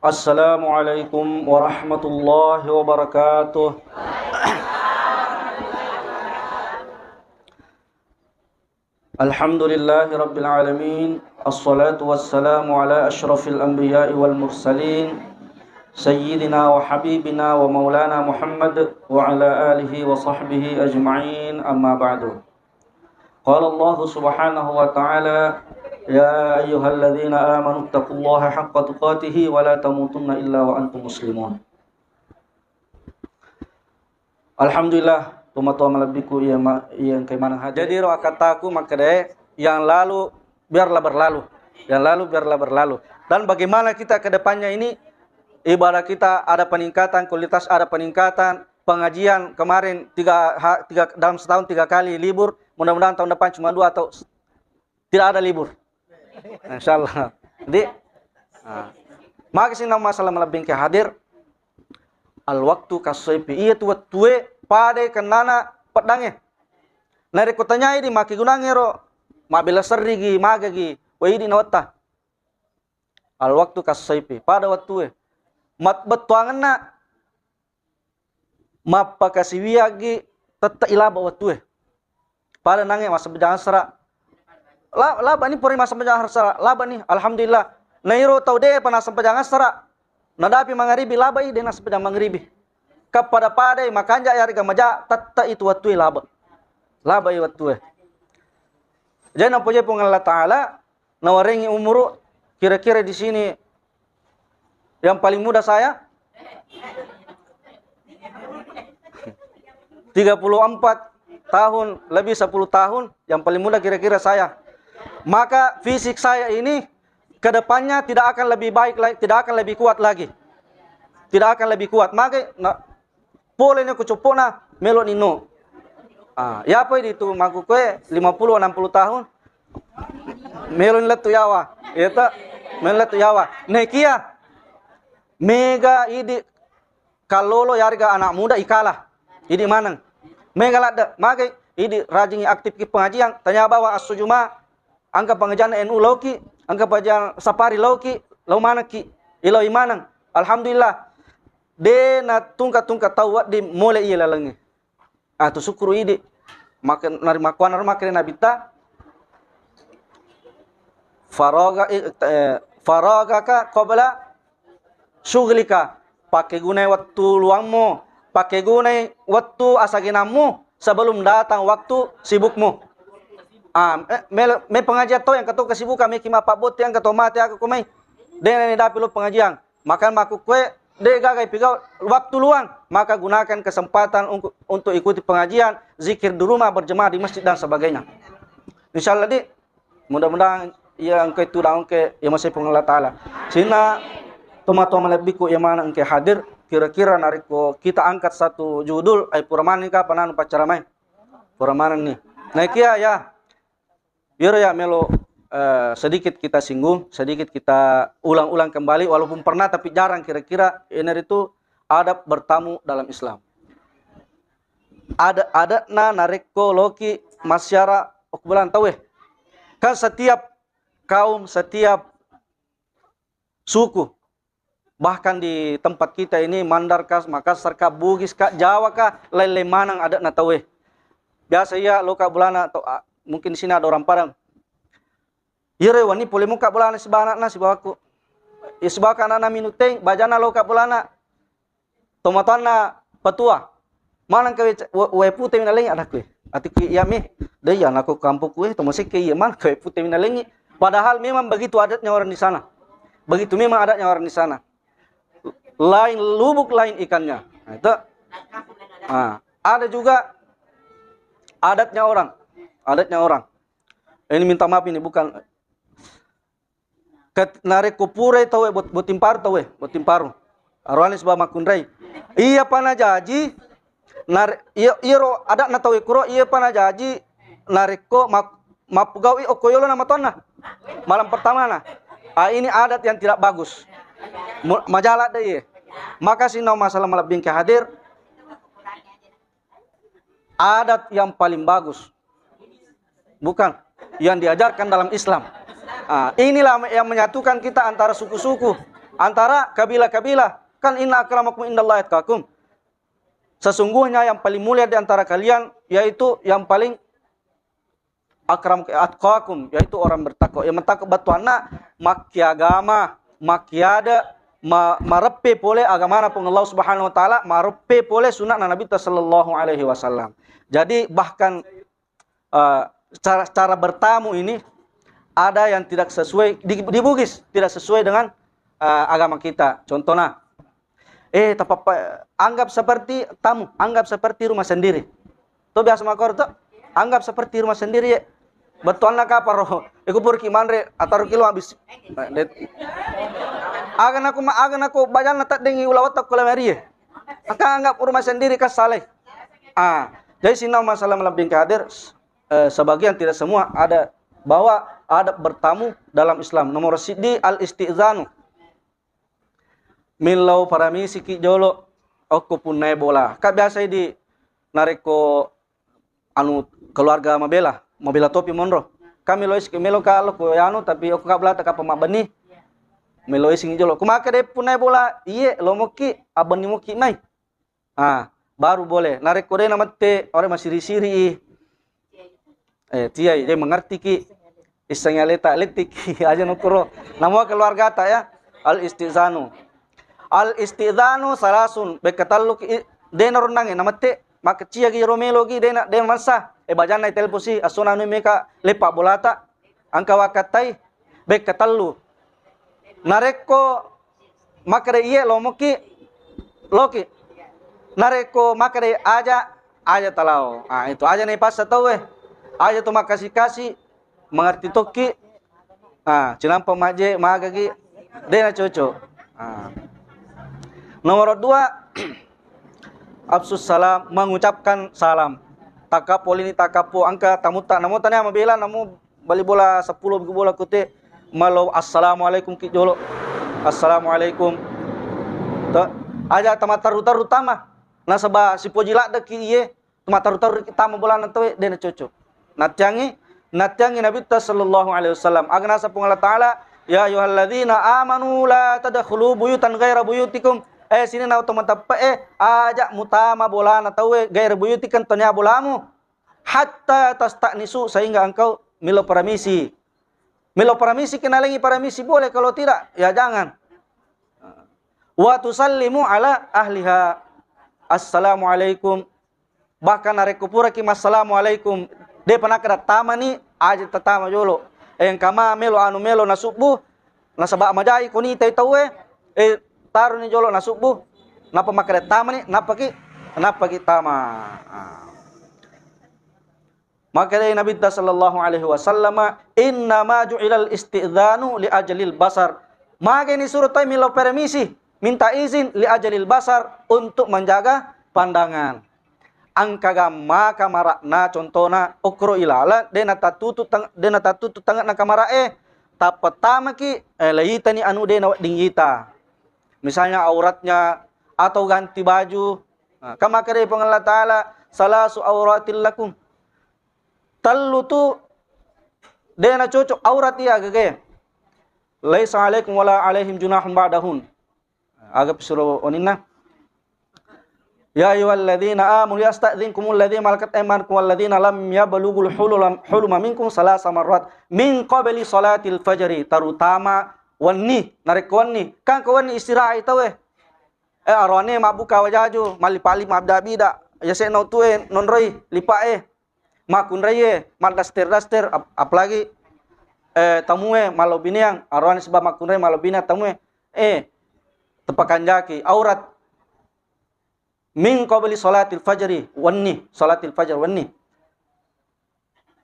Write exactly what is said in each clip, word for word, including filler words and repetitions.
Assalamualaikum warahmatullahi wabarakatuh. Alhamdulillahi rabbil alamin. Assalatu wassalamu ala asyrafil anbiya'i wal mursalin, sayyidina wa habibina wa maulana Muhammad wa ala alihi wa sahbihi ajma'in, amma ba'du. Qala Allahu subhanahu wa ta'ala, "Ya ayyuhalladzina amanu taqullaha haqqa tuqatihi wa la tamutunna illa wa antum muslimun." Alhamdulillah, tomatoa malebbiku iya ma-, iya engkai maneng hadir. Jadi, ro akkattaku makkedae, yang lalu biarlah berlalu. Yang lalu biarlah berlalu. Dan bagaimana kita ke depannya ini, ibadah kita ada peningkatan, kualitas ada peningkatan, pengajian kemarin tiga ha-, tiga, dalam setahun tiga kali libur, mudah-mudahan tahun depan cuma dua atau s-, tidak ada libur. Insyaallah. Jadi, ah, maka sih nama masalah malebbingke hadir, al waktu kasaifi, iya tu wettue pada kennana peddange. Narekko tanyai di makkegunangnge ro, mabbela serrigi, magagi, wai di nawetta. Al waktu kasaifi, pada wettue. Mat-, bettuangenna mappakasiwiaggi tette ilaba wettue. Pada nange massempajang asara. La-, laba ni pura massempajang asara, laba ni, alhamdulillah. Nairo tau de pa nassempajang asara, nadapi mangaribi, laba i de nassempajang mangaribi. Kappada-padai makanja yarega maja, tette itu wettue laba. Laba i wettue. Jadi napojai Puang Allah Ta'ala, nawarengi umuru kira-kira di sini yang paling muda saya tiga puluh empat tahun, lebih sepuluh tahun, yang paling muda kira-kira saya. Maka fisik saya ini ke depannya tidak akan lebih baik lagi, tidak akan lebih kuat lagi. Tidak akan lebih kuat. Maka na-, pole ni ku coppo'na, melo ni no. Ah, ya apa itu maku kue lima puluh enam puluh tahun, melo ni lettu yawa. Iya ta? Melo lettu yawa. Nekia, mega idi kallolo yarega anak muda ikala. Idi maneng. Mega ladde, mage idi rajingi aktif ki pengajian, tanya bawa assujuma, engka pengajian N U lauki, engka pengajian safari lauki, lau manekki, ilau maneng. Alhamdulillah. De na tungka-tungka tau wedding mole iya lalengnge. Ah, tu syukuru idi. Maka nari makkuana ro makkeda Nabitta, "Faraga, eh, eh, faragaka qabla syughlika." Pakkegunai wettu luammu, pakkegunai wettu asagenammu sebelum datang waktu sibukmu. Ah, eh, mel-, me pengajian to yang ketua kesibukan, meki mappabbotti yang ketua mate aku kumai. Dena ni dapi lo pengajian. Maka makkukue, de gaga ipigau waktu luang, maka gunakan kesempatan ungku-, untuk ikuti pengajian, zikir di rumah, berjemaah di masjid dan sebagainya. Insyaallah, di, mudah-mudahan iya engke tudang engke iya masih Puang Allah Ta'ala. Sina tomatoa malebbiku iya mana engke hadir, kira-kira narekko kita angkat satu judul, ai pura maneng ka pananu paccaramai. Pura maneng ni. Naikia ya, Iyaro ya melo, eh, sedikit kita singgung, sedikit kita ulang-ulang kembali, walaupun pernah tapi jarang kira-kira, iyanaritu adab bertamu dalam Islam. Ada adatna narekko loki massiara okkubalang tauwe. Kan setiap kaum, setiap suku. Bahkan di tempat kita ini, Mandar kah, Makassar kah, Bugis kah, Jawa kah, lain-lain maneng adatna tauwe. Biasa iya loka bolana to, a, mungkin di sini ada orang Padang. Iyaro wenni pole muka bolana sibawa anakna, sibawaku. Iya sibawa anakna minuteng, bajana loka bolana. Tomatoanna patua. Maneng ka wae, wa-, wae pute mi nalengi adakku. Atiku iya mi. De iya nako kampokku e, tomasekke iya maneng ka wae pute mi nalengi. Padahal memang begitu adatnya orang di sana. Begitu memang adatnya orang di sana. Lain lubuk, lain ikannya. Nah, itu. Ah, ada juga adatnya orang. Adatnya orang. Ini minta maaf ini bukan Ket-, narekko purai tauwe bot-, botting paru tauwe, botting paru. Aroane sibawa makkunrai. Iyapa najaji, nare-, iya, iyaro adatna tauwe kuro, iyapa najaji narekko map-, mappegau'i okko yolona matoanna. Malam pertamana. Ah, ini adat yang tidak bagus. Mu-, majaladde iye. Makasih no masalah malebbingke hadir. Adat yang paling bagus. Bukan yang diajarkan dalam Islam. Ah, inilah yang menyatukan kita antara suku-suku. Antara kabilah-kabilah. Kan inna akramakum indallahi atqakum. Sesungguhnya yang paling mulia di antara kalian yaitu yang paling akram, atqakum, yaitu orang bertakwa. Yang bertakwa bettuanna makkiagama, makkiada, ma-, mareppe pole agamana Puang Allah Subhanahu wa Ta'ala, mareppe pole sunnah Nabi sallallahu alaihi wasallam. Jadi bahkan eh, cara, cara bertamu ini ada yang tidak sesuai di, di Bugis, tidak sesuai dengan eh, agama kita. Contohnya, eh, tapappa-, anggap seperti tamu, anggap seperti rumah sendiri. Tuh biasa makor tuh, anggap seperti rumah sendiri ya. Bettuanna kaparo, iku purki manre, ataru kilo habis. Nah, det-, aga nako ma-, aga nako bajanna taddengi ulawat takko lamari ya. Maka anggap rumah sendiri kan saleh. Ah, jadi sinna masalah lebih hadir, eh, sebagian, tidak semua, ada bahwa adab bertamu dalam Islam. Nomor sidi al-istizanu. Millau paramisiki jolo okko punnae bola. Ka biasa di narekko anu keluarga mabela, mabela topi monro. Ka melo is-, melo ka lo ko anu tapi okko ka belata kapang mabbenni. Melo ising jolo. Kumaka de punnae bola, iye lo mokki, abbenni mokki mai. Ah, baru boleh. Narekko de namette, ore masiri-siri i. Eh, tiai, de mengerti ki. Issengi aleta lettiki, aja nukuro. Namua keluargata ya. Al-istizanu. Al-istizanu salasun, bekka tellu ki, i-, de naronnangi, namette, makkecia ki ro melo ki, de na, de mansa. Eh, bajanna telposi, assona anu meka, lepa bolata. Engka wakkattai bekka tellu. Narekko makkeda iye, lomoki, loki. Narekko makkeda aja, aja talao. Ah, itu aja naipassa tauwe. Aja tu makkasi-kasi, mengerti tokki. Ah, cinampa maje, magaki, de na cocok. Ah. Nomor dua, afsus salam, mengucapkan salam. Takappo lini takappo, engka tamutta, namutta nia mabela, namu bali bola seppulo bola kute, malo assalamualaikum ki jolo. Assalamualaikum. To, aja tama terru-terru tama. Nasaba sipoji ladde ki iye, tama terru-terru ki tama bolana tauwe, de na cocok. Natiangi, natiangi Nabitta sallallahu alaihi wasallam. Aga nasa Puang Allah Ta'ala, "Ya ayyuhalladzina amanu la tadkhulu buyutan ghaira buyutikum." Eh, sini na to mateppe, eh, aja mutama bolana tauwe, ghaira buyutikum, tania bolamu. Hatta tasta'nisu, sehingga engkau melo paramisi. Melo paramisi, kenalengi paramisi boleh, kalau tidak, ya jangan. Wa tusallimu ala ahliha. Assalamualaikum. Bahkan narekko puraki massalamualaikum, depa nakkeda tamani, aja tatama jolo. Engka ma melo anu melo nasubbu, nasaba majai ko nitai tauwe, eh, taroni jolo nasubbu, nappa makkeda tamani, nappaki, nappaki tama. Ah. Makkedai Nabitta sallallahu alaihi wasallam, "Innama ju'ilal isti'dzanu li ajalil basar." Mageni suro toi milo permisi, minta izin, li ajalil basar, untuk menjaga pandangan. Engka gammaka mara'na, contona, okkoro ilala, de natattutu tang-, de natattutu tange'na kamara'e, tappa tamaki, eh, leitani anu de nawedding ita. Misalnya auratnya, atau ganti baju. Nah, kan makkedai Puang Allah Ta'ala, "Salasu auratil lakum." Tellu tu de na cocok aurat iya gagae. "Laisa alaikum wala alaihim junahun ba'dahun." Aga pisuro oninna? "Ya ayyuhalladzina amanu yasta'dzinkumul ladzina malakat aymanukum walladzina lam yablughul hulula-, huluma minkum salasa marrat min qabli salatil fajri," terutama wenni, narekko wenni. Kan ko wenni istirahat tauwe. Eh, aroane mabbuka wajaju, mallipa-lipa mabbida-bida, yase'na utue nonroi lipa'e, makkunraie maddaster-daster, ap-, apalagi, eh, tamue malobbineang, aroane sebab makkunrai malobbineang tamue, eh, tepakanjaki aurat. Min qabli salatil fajri, wenni, salatil fajar wenni.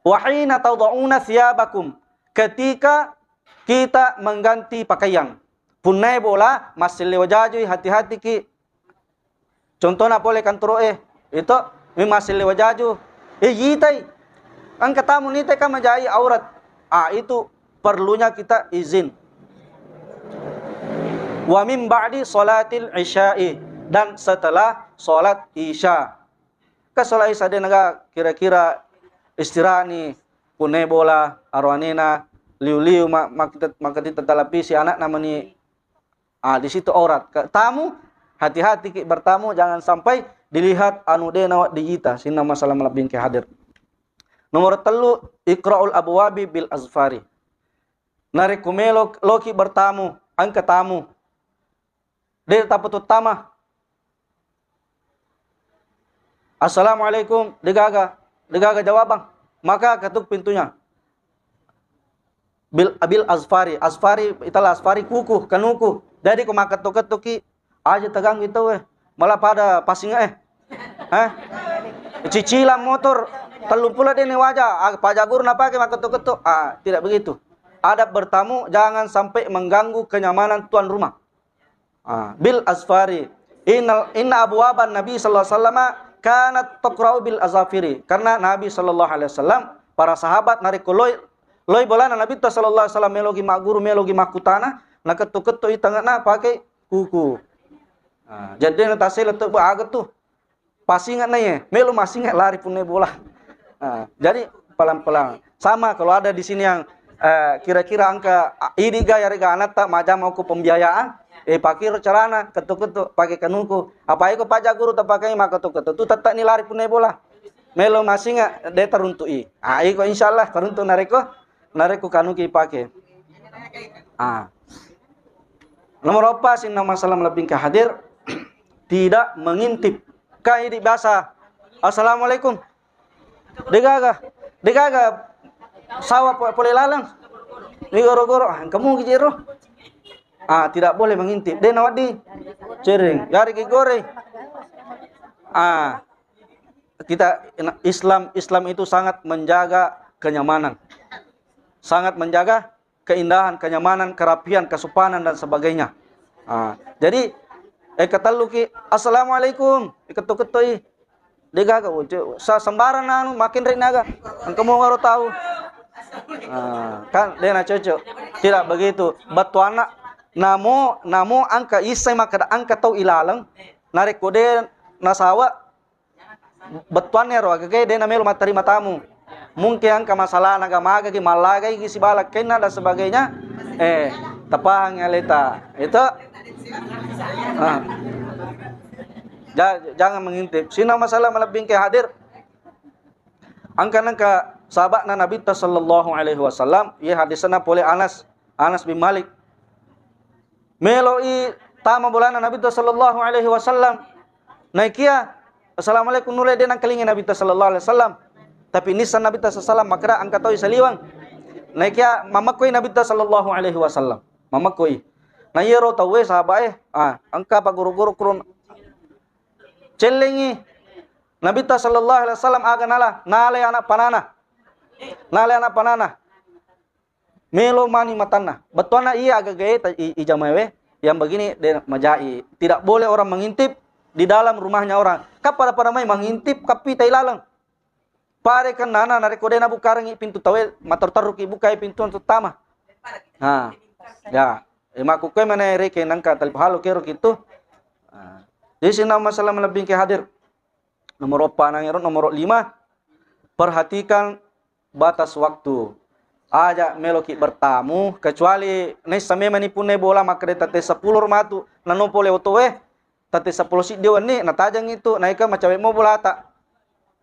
"Wa hina tad'una tsiyabakum," ketika kita mengganti pakaian. Punnae bola, masselle wajajui, hati-hatiki. Contohna pole kantoro'e, itu, mi masselle wajaju. Eh, yitai. Engka tamu nitai kan majai aurat. Ah, itu perlunya kita izin. "Wa min ba'di salatil isya'i," dan setelah salat isya. Ka salat isya de naga kira-kira istirahani, punnae bola, aroanena, liu-liu ma-, makita-, makatita talapisi anakna mani Ah, di situ aurat. Ke-, tamu, hati-hati ki bertamu, jangan sampai dilihat anu de nawa digita. Sininna masalah malebbingke hadir. Nomor tellu, iqra'ul abwabi bil azfari. Narekko melo loki bertamu, engka tamu, de tappa tuttama. "Assalamualaikum," degaga, degaga jawabang. Maka ketuk pintunya. Bil, bil azfari, azfari, itala azfari, kuku, kanuku. Jadi ko makketto-kettoki, aja teganggu itu, eh. Malah pada pasinga, eh. Hah? Cicilan motor, tellung pulo dene waja, ah, paja guru napake makketto-ketto. Ah, tidak begitu. Adab bertamu jangan sampai mengganggu kenyamanan tuan rumah. Ah, bil asfari. Innal, inna abwaban Nabi sallallahu alaihi wasallam kanat tuqra'u bil azafiri. Karena Nabi sallallahu alaihi wasallam, para sahabat narekko loi, loi bolana Nabi ta sallallahu alaihi wasallam melogi magguru, melogi makkutana, naketto-ketto i tengana pakai kuku. Ah, jadi na tasela to aga tu. Pasinga na ye, melo masinga lari punna bola. Ah, jadi pelan-pelan. Sama kalau ada di sini yang, eh, kira-kira engka, ah, idi ga yarega anatta majama ko pembiayaan, eh, pakiro carana, ketto-ketto, pakai kanuku. Apa iko paja guru tapakai maka ketto-ketto, tu tette ni lari punna bola. Melo masinga, de taruntu'i. Ah, iko insyaallah taruntu nareko, nareko kanuki pake. Ah. Nomor empat, sininna masalah malebbingke hadir, tidak mengintip. Kan idi biasa, "Assalamualaikum." Degaga, degaga sawa po-, pole laleng. Ni goro-goro, ah, kamu gijero. Ah, tidak boleh mengintip. De nawaddi. Cering, gari ki gore. Ah, kita, Islam, Islam itu sangat menjaga kenyamanan. Sangat menjaga keindahan, kenyamanan, kerapian, kesopanan, dan sebagainya. Ah, jadi, eh, ketelluki, "Assalamualaikum," eh, ketto-kettoi. De gaga, oh, je-, sa-, sembarang anu, makin ri naga. Engka mo waro tau. Ah, kan, de na cocok. Tidak begitu. Bettuanna, namo, namo engka isseng makkeda engka tau ilaleng, narekko de nasawa, bettuanna ero, agagae de namelo mattarima tamu. Mungkin engka masalah naga magagi, mallagai gi sibala kenna dan sebagainya. Eh, tapahang aleta. Itu, ah. Ja-, jangan mengintip. Sininna masalah malebbingke hadir. Engka nengka sahabatna Nabitta sallallahu alaihi wasallam, iya hadisna pole Anas, Anas bin Malik. Meloi tama bolana Nabitta sallallahu alaihi wasallam. Naikia, "Assalamualaikum," nulle de nangkalingi Nabitta sallallahu alaihi wasallam. Tapi nisseng Nabitta sallallahu alaihi wasallam makkeda engka tau isaliweng. Naikia mamakkoi Nabitta sallallahu alaihi wasallam. Mamakkoi. Na iyaro tauwe sahabae, ah, engka paguru-guru kurun. Cellengi Nabitta sallallahu alaihi wasallam aga nala, nalai anak panana. Nalai anak panana. Melo mani matanna. Bettuanna iya agagae ta-, i-, ijamaewe, yang begini de majai. Tidak boleh orang mengintip di dalam rumahnya orang. Kan pada-pada mai mengintip kapita ilaleng. Pare kennana narekko de nabukarengi pintu taue, materru-terruki bukai pintu untuk tama. Ha. Ya. E, makkukkoe mana reke nangka talip halo kero kitu. Ha. Jadi sininna masalah malebbingke hadir. Nomor empat nang ero, nomor lima, perhatikan batas waktu. Aja meloki bertamu, kecuali naissa memang ni punna bola makkeda tette seppulo ro matu, nano pole otoe, tette seppulo siddi wenni, natajang itu, naika macawe mo bolata.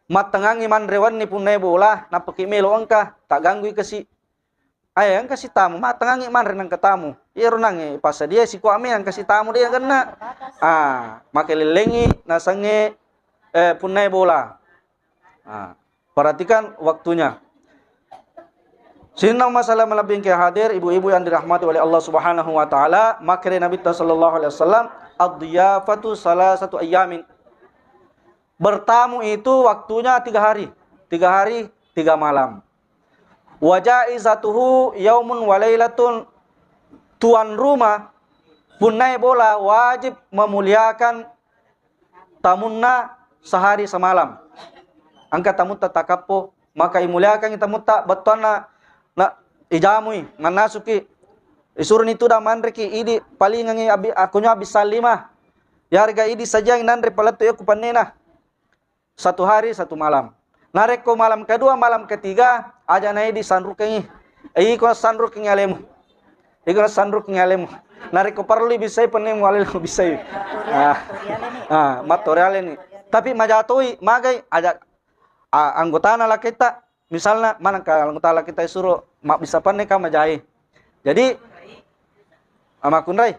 Mattengangi manre wenni punna bola, nappaki melo engka, tagganggui kasi. Ae, engka sitamu, mattengangi manre nengka tamu. Iyaro nangnge passadia sikuame engka sitamu de genna. Ah, makelellengi nasengnge, eh, punnae bola. Ah, perhatikan waktunya. Sininna masalah malebbingke hadir, ibu-ibu yang dirahmati oleh Allah Subhanahu wa Ta'ala, makkeda Nabitta sallallahu alaihi wasallam, "Ad-diyafatu salasatu ayyamin." Bertamu itu waktunya tiga hari. Tiga hari, tiga malam. Wa jaizatuhu yaumun wa lailatun. Tuan rumah punnae bola wajib memuliakan tamunna sehari semalam. Engka tamutta takappo, maka imuliakangi tamutta, bettuanna na ijamui, mannasuki, isuruni tudang manreki, idi palingengi abi-, akunyo abissang lima. Yarega idi sajiang nanre palettu iya ku pannena. Satu hari, satu malam. Narekko malam kedua, malam ketiga, aja naidi sanrukengi. Eh, iko sanrukengi alemu. Iko sanrukengi alemu. Narekko parellu bisai penne mualil bisai. Ah, ah, mattoriale ni. Tapi majatoi magai aja, ah, anggotana laketta, misalna manengka anggota laketta suro mabbissa penne ka majai. Jadi, ah, makkunrai.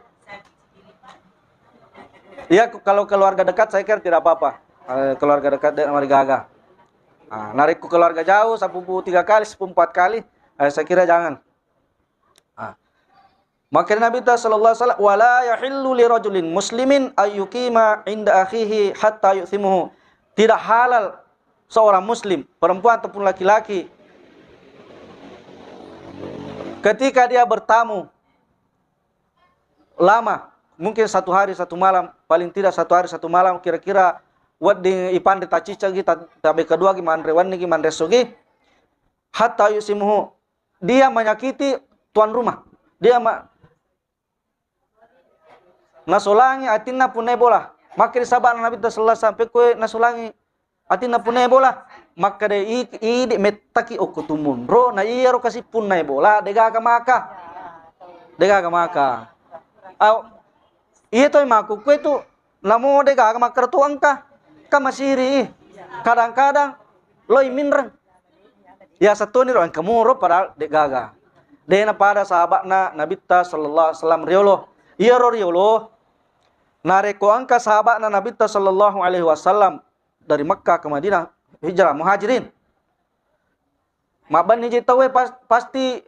Iya, kalau keluarga dekat saya kira tidak apa-apa. Eh, keluarga dekat de marigaga. Ah, narekko keluarga jauh, sepupu tiga kali, sepupu empat kali, eh, saya kira jangan. Ah. Makkeda Nabi ta sallallahu alaihi wasallam, "Wala yahillu li rajulin muslimin ayyukima inda akhihi hatta yu'thimuhu." Tidak halal seorang muslim, perempuan ataupun laki-laki, ketika dia bertamu lama, mungkin satu hari satu malam, paling tidak satu hari satu malam, kira-kira wedding ipanre tacicagi, ta-, tabe keduagi, manre wennigi, manre essogi, hatta yu'thimuhu, dia menyakiti tuan rumah. Dia ma-, nasolangi atinna punnai bola. Makkeda saba'na Nabi sallallahu alaihi wasallam, "Pekko nasolangi atinna punnai bola." Makkeda, "I-, idi mettaki okko tumunro, na iyaro kasi punnai bola, degaga maka." Degaga maka. Au, iya toi makkukue tu, namo degaga makkeda to engka. Ka masiri i. Kadang-kadang loi minreng. Iya settoni ro engka muro padahal degaga. Dena pada sahaba'na Nabitta sallallahu alaihi wasallam riolo. Iyaro riolo, narekko engka sahaba'na Nabitta sallallahu alaihi wasallam dari Mekkah ke Madinah, hijrah, muhajirin. Mabbenni ji tauwe pas-, pasti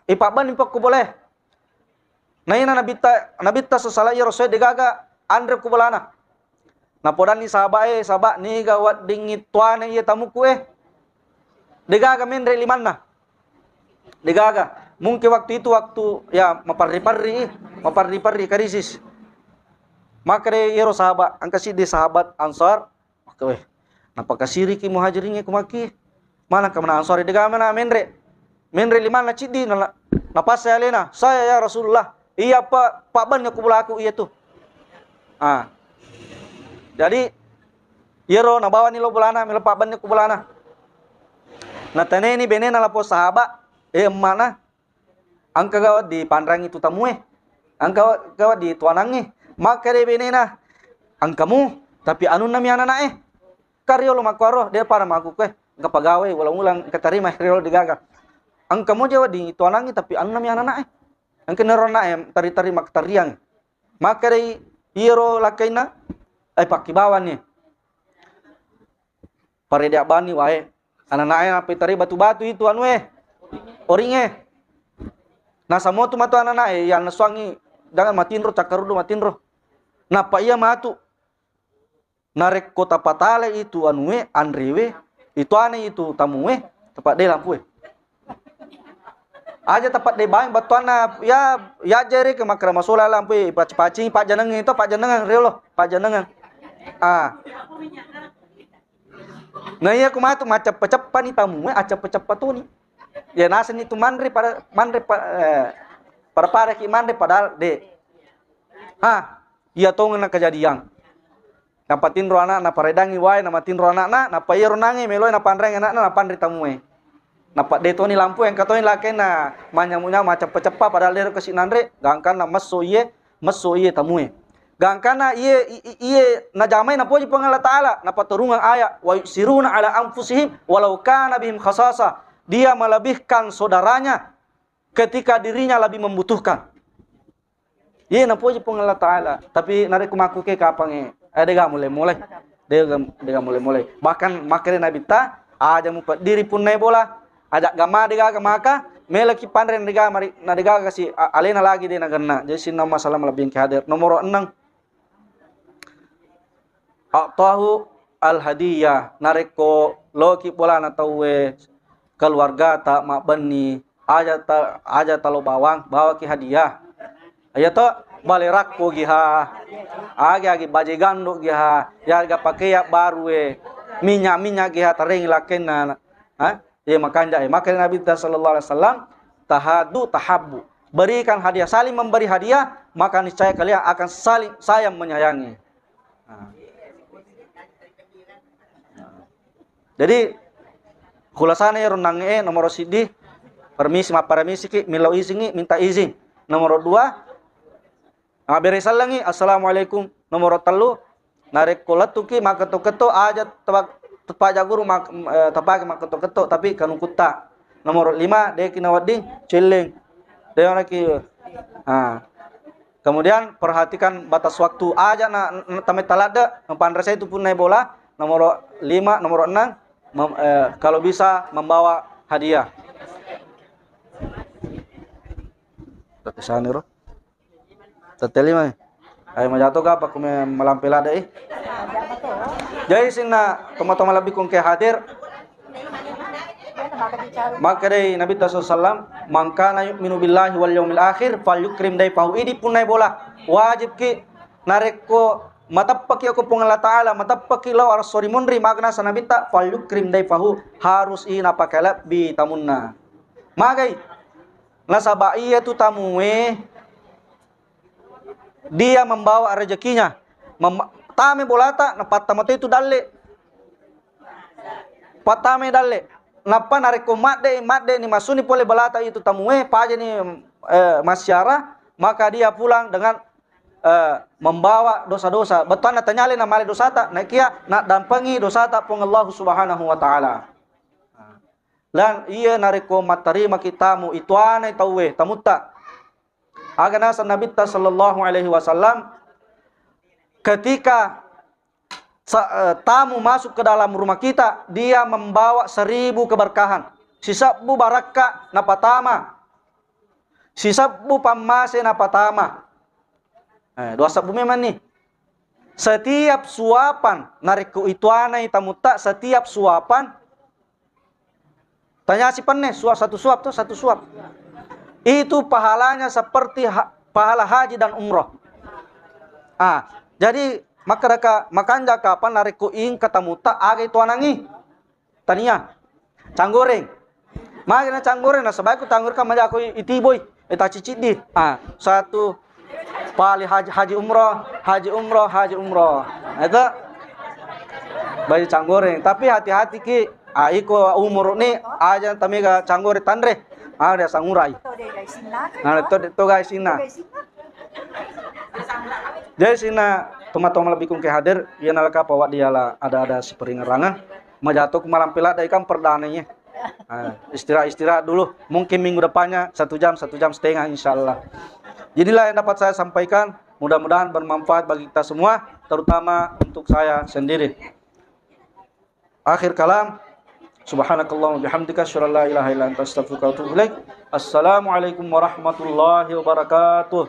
ipabbenni pekko bolae. Naina Nabitta, Nabitta sesala iya rosoe degaga anre ku bolana. Napodanni sahabae, "Sahaba, niga weddingngi tuane iya tamuku e?" Degaga menre limanna. Degaga. Mungkin waktu itu waktu, ya, maparri-parri, maparri-parri krisis. Makkeda iyaro sahaba, engka siddi sahabat Ansar, Maka, weh, napakasiriki muhajiringnge ku makki. Manengka mana Ansori degaga mana menre. Menre limanna ciddi, na-, napassai alena, "Saya ya Rasulullah, iya pa-, pabbenni ku bolaku iya tu." Ah. Jadi, iyaro nabawani lo bolana, melo pabbenni ku bolana. Nataneni benena lapong sahaba, eh, emmana, Engka gawa dipanrangi tu tamue? Engka gawa dituanangi? Makkeda benena, "Engkamu, tapi anunna mi anana'e." Ka riolo makkuaro, de pada makkukue, engka pagawai ulang-ulang engka tarima riolo degaga. "Engkamu jawa dituanangi, tapi anunna mi anana'e." Engka nero ana'e tari-tari makkatariang. Makkedai iyaro lakkainna, "Eh, pakkibawani." Parede abbanni wae. Anana'e napitari batu-batu itu anue, oringnge. Nasamotu matu anana'e, iya nassuangi, jangan matinro, cakkaruddu matinro. Nappa iya matu. Narekko tapatale itu anue, anrewe, ituane itu tamue, tappa de lampue. Aja tappa de baeng battuanna, ya, ya jere ke makkeda masola lampue, paci-pacingi pajjanengeng itu, pajjanengeng riolo, pajjanengeng. Ah. Na iya ku matu macceppa-ceppani tamue, acceppa-ceppa toni. Ya nasenni tu manre pada, manre pa-, eh, pada-pada ki manre padahal de. Ha, iya tongeng na kejadian. Napatinro ana'na, paredangi wae, namatinro ana'na, nappa iyaro nange meloi napanreangi ana'na, napanre tamue. Nappa de toni lampu, engka toni lakkainna manyamu-nyamu, macceppa-ceppa, padahal dero kasi nanre, gangkanna messo iye, messo iye tamue. Gangkanna iye, i-, i-, iye najamai napoji Puang Allah Ta'ala, napaturungeng ayat, "Wa yusiruna ala anfusihim walau kana bihim khasasa." Dia melebihkan saudaranya ketika dirinya lebih membutuhkan. Iye napoji Puang Allah Ta'ala. Tapi narekko makkuke kapangnge, eh, dega mulai-mulai. Dega, dega mulai-mulai. Bahkan makkeda Nabitta, aja mupeddiri punnai bola. Aja gama degaga maka, melaki panre na degaga mari, na degaga si a-, alena lagi de nagenna. Jadi sinnang masalah malebbi engke hadir. Nomoro enneng. A'tahu al-hadiyah, narekko loki bolana tauwe keluargata mabbenni, aja ta-, aja talo bawang, bawaki hadiah. Iya to, bale rakko giha, agi-agi baje ganduk giha, yarga pakeang barue, minyak-minyak giha, tarengi lakkenna. Ha? Iya makanja, eh, maka Nabi sallallahu alaihi wasallam, "Tahadu tahabbu." Berikan hadiah, saling memberi hadiah, maka niscaya kalian akan saling sayang menyayangi. Nah. Nah. Jadi, khulasana ero nangnge, nomoro siddi, permisi, mapparamisiki, millau izingi, minta izin. Nomoro dua, Mabbere sellengngi, "Assalamualaikum." Nomoro tellu, narekko lettuki makketto-ketto, aja tepa-, tepaja guru mak-, eh, tapake makketto-ketto, tapi kanukutta. Nomoro lima, deki nawedding, celleng. Dewanaki, ah. Kemudian perhatikan batas waktu. Aja na, na, tametta ladde, panresai tu punnai bola. Nomoro lima, nomoro enam, mem-, eh, kalau bisa membawa hadiah. Tette saniro. Tette lima. Ayo majato ga apa kume malampe ladde, eh. Jadi sinna toma-toma lebbi kongke hadir. Makkedai Nabitta sallallahu alaihi wasallam, "Man kana yu'minu billahi wal yaumil akhir falyukrim daifahu." Idi punnai bola, wajibki narekko mateppaki ko Puang Allah Ta'ala, mateppaki lao aressori munri, magnasa Nabitta, "Falyukrim daifahu," harus i napakalebbi tamunna. Magai? Nasaba iya tu tamue dia membawa rezekinya. Mem-, tame bolata, napattama toi tu dalle. Pattame dalle. Nappa narekko madde, madde ni masuni pole bolata itu tamue, pajani, eh, massiara, maka dia pulang dengan, eh, membawa dosa-dosa. Bettuanna tanyale namale dosata, nakia naddampengi dosata Puang Allah Subhanahu wa Ta'ala. Dan iya narekko mattarima ki tamu, ituanai tauwe, tamutta. Aga naseng Nabitta sallallahu alaihi wasallam, ketika sa-, eh, tamu masuk ke dalam rumah kita, dia membawa seribu keberkahan. Sisebbu barakka napatama. Sisebbu pammase napatama. Eh, dua sebbu memang ni. Setiap suapan, narekko ituanai tamutta, setiap suapan, tanya si penne, suap, satu suap tuh, satu suap. Itu pahalanya seperti ha-, pahala haji dan umroh. Ah, jadi makkedaka, makanja kapang narekko ingka tamutta, aga ituanangi? Tania. Canggoreng. Magi na canggoreng, nasaba ko canggoreng kan maja ko i-, itiboi, eh, taciciddi. Ah, satu pali haji, haji umroh, haji umroh, haji umroh. Itu. Baju canggoreng. Tapi hati-hati ki. Ah, iko umur ni aja tamega canggoreng tanre. Ah, dia sangurai. Nah, to, to guys, inna. Jadi sinna toma-toma lebbi kongke hadir, iya nalaka pawa diala ada-ada siperingerangan. Majato ku malampe ladde ikang perdana iya. Ah, istirahat-istirahat dulu. Mungkin minggu depannya satu jam, satu jam setengah, insya Allah. Inilah yang dapat saya sampaikan. Mudah-mudahan bermanfaat bagi kita semua, terutama untuk saya sendiri. Akhir kalam, subhanakallahumma bihamdika, asyhadu an la ilaha illa anta, astaghfiruka wa atubu ilaik. Assalamualaikum warahmatullahi wabarakatuh.